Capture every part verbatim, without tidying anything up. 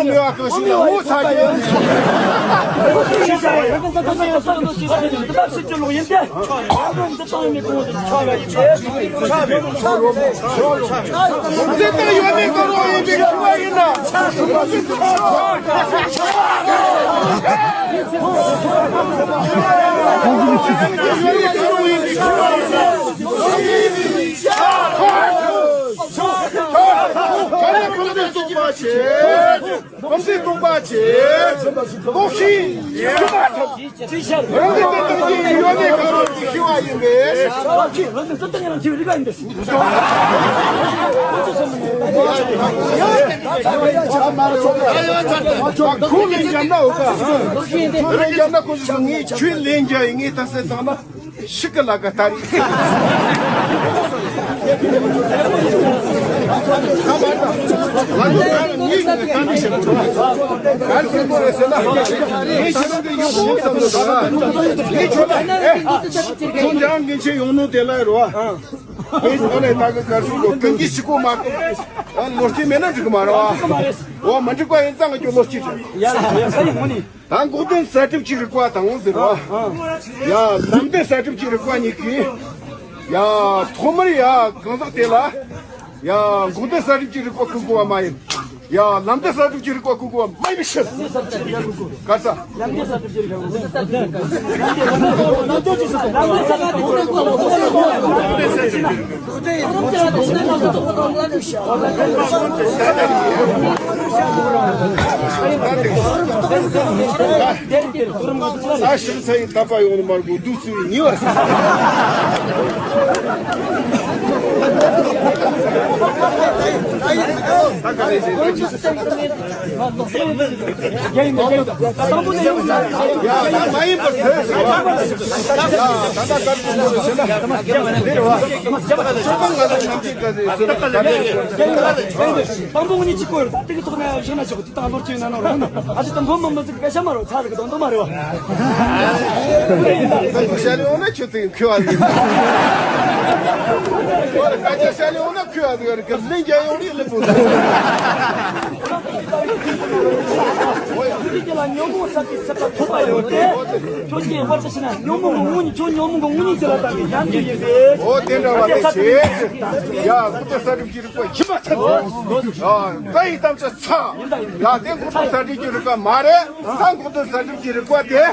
མེད་པ་གང་ཞིག་ལ་ངོ་ཚ་ཡོད། གོམས་གཤིས་སྟོང་པ་བྱེད། གོམས་གཤིས་ཡོད་པ་ཐོབ། རང་གི་བརྩེ་དུང་གི་ཡོད་མེད་གང་རུང་གི་ཤེས་པ་ཡིན་པས། ཁོང་ལས་རྒྱབ་ན་འོ་ཀ་ཁོང་ལས་རྒྱབ་ན་ཁོ་ཞིག་ངས་ཁྱོད་ལས་རྒྱ་ཡིན་ངས་ད་སེ་བཏང་ན། ཤི་ཀི་ལ་ཀ་ཏ་རི། ང་ཚོ་ད་ནི་ངས་ཀ་ནི་ཞིག་ག་རེ་ཟེར་དགོས་རེད་ཟེར་ན། ངས་ཁྱེད་རང་གི་ཡོང་ཡོང་བསམ་འདུག་ད་ངས་ཁྱོད་ལ་ཨེ་ཁོང་ཅང་ངས་ཁྱེད་ཡོང་ནོ་དེ་ལ་རོ། ངས་ཁྱོད་ལ་ད་གི་ག་རེ་ཟེར་དགོས་ཀུན་གྱིས་ཤི་གོ་མ་གོ། ལོ་རྒྱུས་མེད་ན་འགྲིག་གི་མ་རེད་བ། འོ་མ་འགྲིག་པ་ཡིན་ཙང་ང་ཁྱོད་ལོ་རྒྱུས་རེད། ད་འགོག་བདེན་གསལ་སྒྲིབ་ཀྱི་རིག་པ་དང་ཟེར་བ། ཡ་ལམ་བདེན་གསལ་སྒྲིབ་ཀྱི་རིག་པ་གཉིས་ཀྱིས། ཡ་ཐོག་མར་ཡ་གང་ཟག་དེ་ལ། ཡ་འགོག་བདེན་གསལ་སྒྲིབ་ཀྱི་རིག་པ་བཀོད་དགོས་པ་མ་ཡིན། ཡ་ལམ་བདེན་གསལ་སྒྲིབ་ཀྱི་རིག་པ་བཀོད་དགོས་པ་མ་ཡིན་པའི་ཕྱིར། ག་ས། ད་ཞིང་ཚ་ཡི་ད་པ་ཡོང་ནི་མར་གོ་སྡུག་ཚུལ་ཉེ་བར་ས། ཡ་ཡ་མ་ཡིན་པར་ཐལ་ཟེར་བ། ཡ་ད་ལྟ་གར་སོང་ཟེར་ན་འདིར་བ། ཆོས་པ་ང་ཚོ་ནམ་རྒྱུན་ག་ཟེར་ཟེར་ན་ད་ལྟ་དང་པོ་ངོ་ཉིད་གཅིག་པོ་ཡོད། ད་དེ་གི་ཐོག་ན་བཞག་ན་ཆོག་གི། ད་ལོ་ཅི་ན་ནོ་རོ་ན་ཨ་ཅི་དང་མགོ་མ་མ་ཟིག་སྐད་ཆ་མ་རོ་ཚ་རེ་གི་དོན་དུ་མ་རེ་བ། ད་ཁྱོད་ཤ་ལེ་འོང་ན་ཁྱོད་ཚེ་ཁྱོད་ཨ་ཟིག་ཁྱོད་ལ་སྐད་ཆ་ཤ་ལེ་འོང་ན་ཁྱོད་ཨ་ཟིག་རེ་གི་ལེན་རྒྱ་ཡོང་རེ་ལེ་པོ་ཟིག་ཁྱོད་ཀྱི་ལ་ཉོན་མོངས་ཟད་པའི་ཟད་པ་ཐོབ་པ་ཡོད་དེ། ཁྱོད་ཀྱིས་དབར་དུ་ཕྱིན་ན་ཉོན་མོངས་ཀྱི་ངོ་བོ་ཉིད། ཁྱོད་ཉོན་མོངས་ཀྱི་ངོ་བོ་ཉིད་ཀྱི་ལ་དྭགས་ཀྱི་ཉམས་ཀྱི་ཡིན་པས། འོ་དེ་འདྲ་བ་དེ་བྱེད། ཡ་འགོག་བདེན་གསལ་སྒྲིབ་ཀྱི་རིག་པ་ཡིན་པ་ཚད། ཡ་ད་ཡི་དམ་ཆ་ཚ། ཡ་དེ་འགོག་བདེན་གསལ་སྒྲིབ་ཀྱི་རིག་པ་མ་རེད། ད་འགོག་བདེན་གསལ་སྒྲིབ་ཀྱི་རིག་པ་དེ།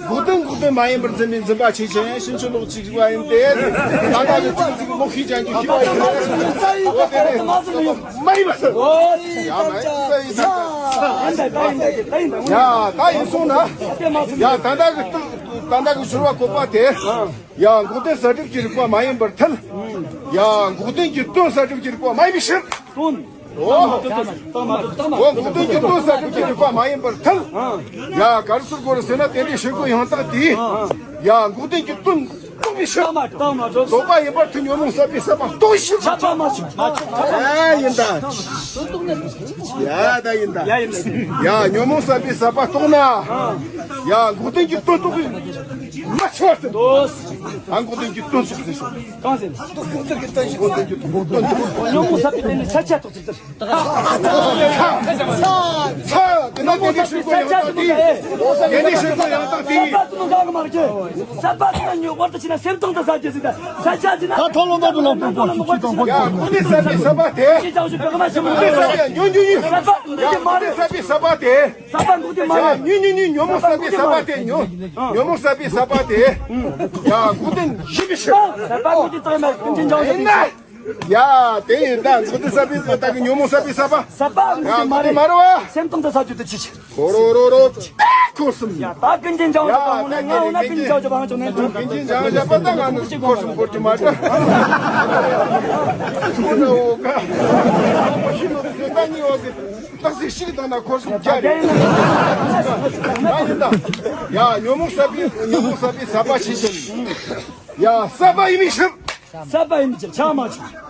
འགོག་བདེན་འགོག་བདེན་མ་ཡིན་པར་འཛིན་པའི་འཛིན་པ་ཆོས་ཅན། ཕྱིན་ཅི་ལོག་ཅིག་པ་ཡིན་ཏེ། ད་ལྟ་ནི་ཅིག་ཅིག་ལོག་ཤེས་ཅན་གྱི་ཤེས་པ་ཡིན་ཏེ། འོ་དེ་ནི་མ་ཡིན་པ་ཟེར། ཡ་མ་ཡིན་ས་ཡིན་ས། ཡ་ད་ཡིན་སོང་ན། ཡ་ད་ལྟ་གི་ད་ལྟ་གི་ཟུར་བ་བཀོད་པ་དེ། ཡ་འགོག་བདེན་གསལ་སྒྲིབ་ཀྱི་རིག་པ་མ་ཡིན་པར་ཐལ། ཡ་འགོག་བདེན་གྱི་དོན་གསལ་སྒྲིབ་ཀྱི་རིག་པ་མ་ཡིན་པའི་ཕྱིར། དོན། འོ། འོ་འགོག་བདེན་གྱི་དོན་གསལ་སྒྲིབ་ཀྱི་རིག་པ་མ་ཡིན་པར་ཐལ། ཡ་ག་རེ་ཟེར་དགོས་རེད་ཟེར་ན་དེ་འདྲའི་ཤེས་དགོས་ཡང་དག་དེ། ཡ་འགོག་བདེན་གྱི་དོན་རྟོགས་པའི་ཕྱིར། རྟོགས་པ་ཡིན་པར་ཐལ། ཉོན་མོངས་ཟད་པའི་ཟད་པ་རྟོགས་ཕྱིར། ཨ་ཡིན་ད། ཡ་ད་ཡིན་ད། ཡ་ཉོན་མོངས་ཟད་པའི་ཟད་པ་རྟོགས་ན། ཡ་འགོག་བདེན་གྱི་དོན་རྟོགས་པའི། མ་ཆོག་ཟེར། ཨ་འགོག་བདེན་གྱི་དོན་ཟེར་ཟེར། གང་ཟེར། འགོག་བདེན་གྱི་དོན་ཟེར། འགོག་བདེན་གྱི་དོན་ཟེར། ཉོན་མོངས་ཟད་པའི་དོན་ནི་ས་ཆ་ཐོག་ཚིག་ཚིག་ཚ། ཚ། དེ་ནི་དེ་ནི་ཤེས་དགོས་ཡང་དག་དེ། དེ་ནི་ཤེས་དགོས་ཡང་དག་དེ། ས་པ་ཚོ་གང་གི་མ་རེད། ས་པ་ཚོ་ཉོ་བར་དུ་ཕྱིན་ན་སེམས་གཏིང་དུ་ཟ་རྒྱུ་ཟིན་ད། ས་ཆ་ཟིན་ན། ད་ཐོག་ལོང་དོ་ལོང་དོ་ལོང་དོ་ལོང་དོ། ཡ་འགོག་བདེན་ཟད་པའི་ས་པ་དེ། ཅི་ཅང་ཞུ་བེག་མ་ཞུ་མ། འགོག་བདེན་ཟད་པའི་ཉོན་ཉོན་ཉོན། ས་པ་འདི་ཀྱི་མ་རེད། ས་པའི་ས་པ་དེ། ས་པ་འགོག་བདེན་མ་རེད། ཉོན་ཉོན་ཉོན། ཉོན་མོངས་ཟད་པའི་ས་པ་དེ། ཉོན་ཉོན་མོངས་ཟད་པའི་ས་པ་དེ། ཡ་འགོག་བདེན་ཡིན་པའི་ཕྱིར། ས་པ་འགོག་བདེན་ཙམ་མ་ཀུན་མཁྱེན་འཇམ་དབྱངས་ཡིན་ན། ཡ་དེ་ཡིན་ད། འགོག་བདེན་ཟད་པའི་ས་པ་དེ་ཉོན་མོངས་ཟད་པའི་ས་པ། ས་པ་ཡ་འགོག་བདེན་མ་རེད་བ། སེམས་གཏིང་དུ་ཟ་རྒྱུ་དེ་ཅི་ཆེ། ཧོ་རོ་རོ་རོ། འཁོར་གསུམ། ཡ་ད་ཀུན་མཁྱེན་འཇམ་དབྱངས་ཡ་ད་ཀུན་མཁྱེན་འཇམ་དབྱངས་ཡིན། ང་འོ་ན་ཀུན་མཁྱེན་འཇམ་དབྱངས་བྱུང་ནས། ཀུན་མཁྱེན་འཇམ་དབྱངས་བཞག་པ་ད་ང་ནི་འཁོར་གསུམ་འཁོར་གྱི་མ་འདྲ། ཁོ་ན་འོ་ཀ་ཁོ་ཤི་ནོ་དེ་ད་ནི་འོ་གི། ཏག་ཙིག་ཤིག་དང་ན་འཁོར་གསུམ་རྒྱ་རེད། ཡ་ཡིན་ད། ཡ་ཉོན་མོངས་ཟད་པའི་ཉོན་མོངས་ཟད་པའི་ཟད་པ་ཆེ་ཆེ། ཡ་ཟད་པ་ཡིན་མི་ཤེས། ཟད་པ་ཡིན་མི་ཤེས་ཆགས་མ་ཆགས།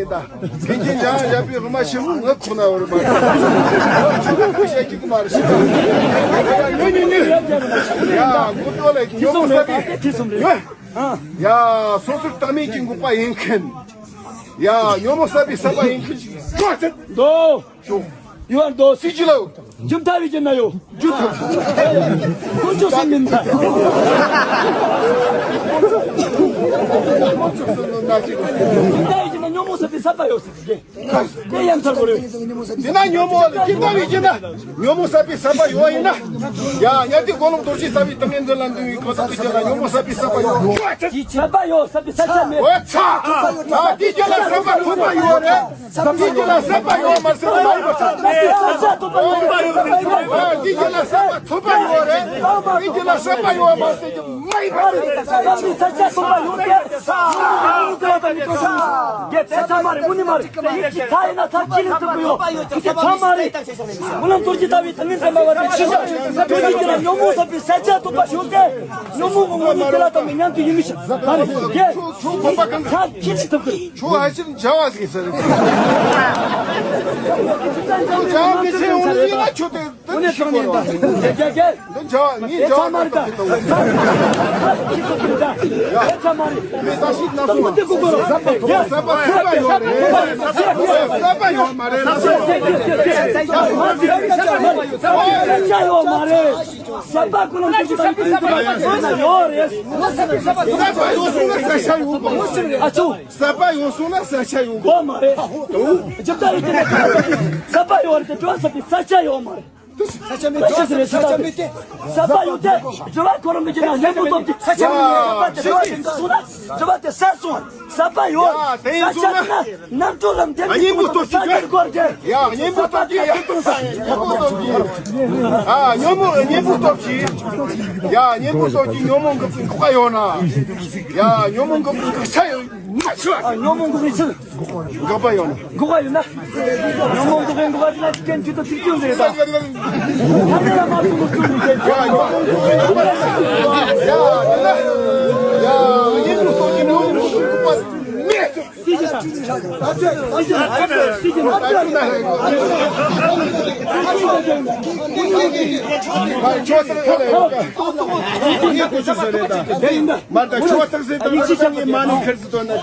རེད་ད། དེ་གི་ཉ་བཞག་པའི་རུ་མ་ཆེན་མོ་ངའི་ཁོག་ན་བར་མ་ཆུ་ཁ་ཁུ་བཤད་ཀྱི་མ་རེད་ཤི། ཡ་ཉོ་ཉོ་ཉོ། ཡ་མགོ་ཏོ་ལ་ཉོ་མོ་ས་པའི་ཉོ། ཡ་སོ་སོར་བཏགས་མིན་གྱི་འགོག་པ་ཡིན་མཁན། ཡ་ཉོ་མོ་ས་པའི་ས་པ་ཡིན་མཁན་ཞིག་ཅོ་ཚེ། དོ། ཡོ། ཡོ་ཨར་དོ། སྲིད་ཇི་ལ་ཡོད། ཇུ་ཐ་བི་ཇི་ན་ཡོ། ཇུ་ཐ། ཁོ་ཅོ་སེ་མིན་ད། ཇུ་ཐ་བི་ཇི་ན་ཉོ་མོ་ས་པའི་ས་པ་ཡོད་ཟེར་གི། དེ་ཡང་ཚར་གོ་རེད། དེ་ན་ཉོ་མོ་ཇུ་ཐ་བི་ཇི་ན་ཉོ་མོ་ས་པའི་ས་པ་ཡོད་ཡིན་ན། ཡ་ཡ་དེ་གོ་ལོང་རྡོ་རྗེ་ས་པའི་ཏང་ངན་འཛིན་ལ་འདུལ་བའི་གོ་ས་ཀི་ཇི་ན་ཉོ་མོ་ས་པའི་ས་པ་ཡོད། ས་པ་ཡོད། ས་པའི་ས་ཆ་མེད། ཨོ་ཚ། ཨ་དེ་ཇི་ན་ས་པ་ཐོབ་པ་ཡོད་རེད། ས་པ་ཡོད་ན་ས་པ་ཡོད་མ་ཟེར་ན་མ་ཡོད་ས། ས་ཆ་ཐོབ་པ་ཡོད་རེད། ཨ་དེ་ཇི་ན་ས་པ་ཐོབ་པ་ཡོད་རེད། དེ་ཇི་ན་ས་པ་ཡོད་མ་ཟེར་གྱི་མ་ཡོད་པ་རེད། ས་པའི་ས་ཆ་ཐོབ་པ་ཡོད་རེད། ས་ཡོད་ས་པ་ཡོད་ས། རྒྱལ་ཚ་ཚ་མ་རེད། དངོས་གནས་མ་རེད། ཡིད་ཀྱི་ཚ་ཡིན་ན་ཚ་ཅི་ལས་ཐུབ་ཀྱི་ཡོད། ཡིད་ཀྱི་ཚ་མ་རེད། དངུལ་ལམ་རྡོ་རྗེ་ལྟ་བུའི་ཏང་ངན་ཟེར་མ་བ་དེ་ཕྱི་ཞག་ཏུ་ཡིད་ཀྱི་ལ་ཉོན་མོངས་ཟ་བའི་ས་ཆ་ཐོབ་པ་ཞུགས་ཏེ། ཉོན་མོངས་ཀྱི་ངོ་བོ་ཉིད་ལ་དམ་པའི་མཉམ་དུ་ཡིན་མི་ཞིག་ད་རེད། ཡེ། ཚ་ཅི་ལས་ཐུབ་ཀྱི། ཁྱོད་ཨ་ཕྱིར་བྱ་བ་ཟིག་ཟེར། ཁྱོད་བྱ་བ་མི་ཟེར་འོང་ཡིན་ན་ཁྱོད་དེ། དངོས་གནས་དྲང་གནས་ད། རྒྱ་རྒྱ། འདི་བྱ་བ་ངའི་བྱ་བ་ནང་དུ་ཐུག་ཡོད་རེད། ཡ། མི་ས་ཞིག་ན་སོང་བ། ས་པ་ཐོབ་པ་ཡོད་རེད། ས་པ་ཡོད་མ་རེད། ས་པ་ཡོད་མ་རེད། ས་པ་ཀུན་ལ་ཐུག་པ་ཡོད་རེད། ས་པ་ཡོད་སོང་ན་ས་ཆ་ཡོད་པ། ཨ་ཅོ། ས་པ་ཡོད་སོང་ན་ས་ཆ་ཡོད་པ། ཡོད་མ་རེད། ཇི་ལྟར་ཡོད་ཀྱི་ས་པ་ཡོད་རེད་དེ་ས་ཆ་ཡོད་མ་རེད། ས་ཆ་མེད། ས་ཆ་ཟེར་རེད། ས་ཆ་མེད་དེ། ས་པ་ཡོད་དེ། དྲི་བ་ཁོ་རང་མི་བྱེད་ན་སྙན་པོ་སྟོབས་ཀྱི་ས་ཆ་མེད། ས་པ་དེ་དྲི་བ་དེ་སོང་ན། དྲི་བ་དེ་ས་སོང་། ས་པ་ཡོད། ཡ་དེ་ཡིན་སོང་ན། རྣམ་གྲོལ་ལམ་དེ་སྙན་པོ་སྟོབས་ཀྱི་ས་ཆ་སྐོར་དེ། ཡ་སྙན་པོ་སྟོབས་ཀྱི་ཡ་སྙན་པོ་སྟོབས་ཀྱི། ཨ་ཉོན་མོངས་སྙན་པོ་སྟོབས་ཀྱི། ཡ་སྙན་པོ་སྟོབས་ཀྱི་ཉོན་མོངས་འགོག་པའི་འགོག་པ་ཡོད་ན། ཡ་ཉོན་མོངས་འགོག་པའི་འགོག་ས་ཡོད་ན་ཆོག་ཨ་ཉོན་མོངས་འགོག་པའི་ཆོས། འགོག་པ་ཡོད་ན། འགོག་པ་ཡོད་ན། ཉོན་མོངས་འགོག་པའི་འགོག་པ་ཡོད་ན་ཅི་ཀན་ཇུ་ཏོ་ཚིག་ཅུང་ཟེར་ད། ཡ་ཉོན་མོངས་འགོག་པའི་འགོག་པ་ཡོད་ན། ཡ་ཡིན་ན། ཡ་ཡིན་ན་སོ་ཀྱི་ཉོན་མོངས་འགོག་པའི་འགོག་པ་མེད། སྲིད་ཀྱི་ས། སྲིད་ཀྱི་ས། སྲིད་ཀྱི་ས། མར་ད་ཁྱོད་ཐག་ཟེར་དང་ངས་ཀོ་ཆུ་ཟེར་རེད་ད།